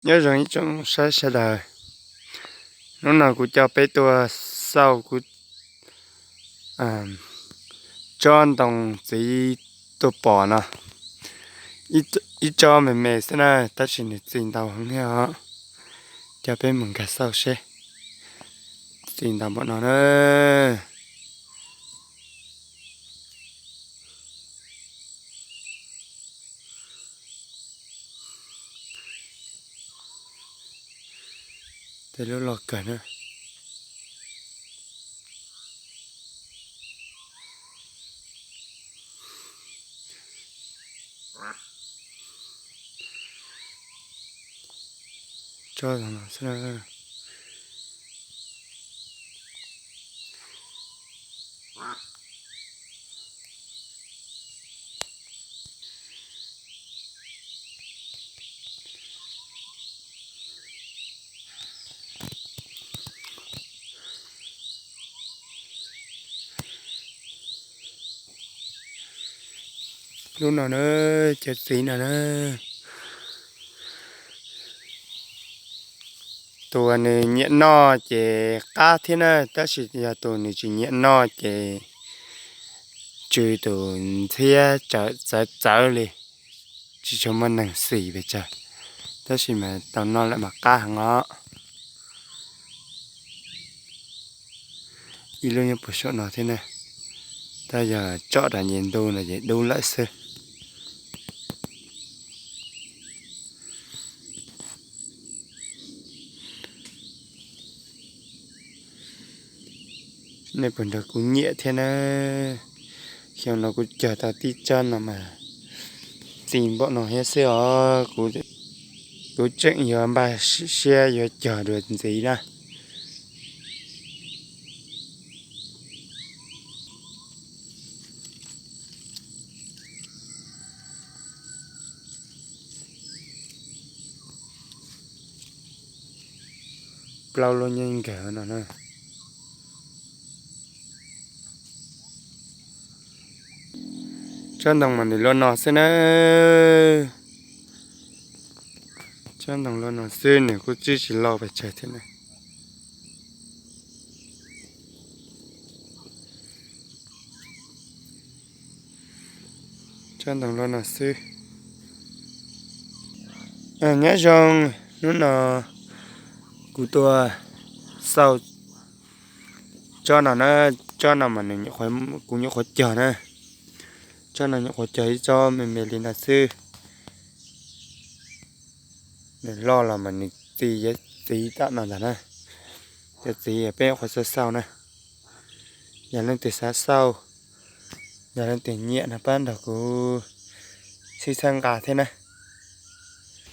Nyob zoo ib tsoom saib sawv daws, hnub no kuv coj peb tuaj xauj kuv tsob ntoo txiv tuaj pom no. Ib tsob me me xwb na, tab sis nws txi ntau heev thiab os. Coj peb mus nkag xauj seb. Txi ntau npaum no na. Tej lub loj kawg na. Tsob no xwb na. Lub no na, cov txiv no na. Tus nws nyiam noj ces qab thiab na, tab sis yog tus nws tsis nyiam noj ces tsw tus ntxhiab txawv txawv li, tsis tshua muaj neeg xis pes tsawg, tab sis mas tau noj lawm mas qab heev os. Ib lub nyob puag saum no thiab na, tab yog tsom rau nce ntuj no ces dub lawm xwb. Nej puas nrog kuv nyiam thiab na? Xyoo no kuv cog tau tib tsob no mas txi npaum no thiab xwb os. Kuv tseem yuav npaj siab yuav cog dua ntxiv na. Plaub lub nyob nkawg no na. Tsob ntoo mas nws luaj no xwb na. Tsob ntoo luaj no xwb, nws kuj tsis tsis loj pes tsawg thiab na. Tsob ntoo luaj no xwb. Nyob zoo, hnub no kuv tuaj xauj tsob no na, tsob no mas kuv nyuam qhuav cog na. Tsob no nyuam qhuav cog ib tsob me me li no xwb. Nws loj los mas nws txi, txiv tam no ntag na. Cov txiv peb nyuam qhuav xauj xauj na. Yog leej twg xav xauj, yog leej twg nyiam no pab nrog kuv sib txhawb nqa thiab na.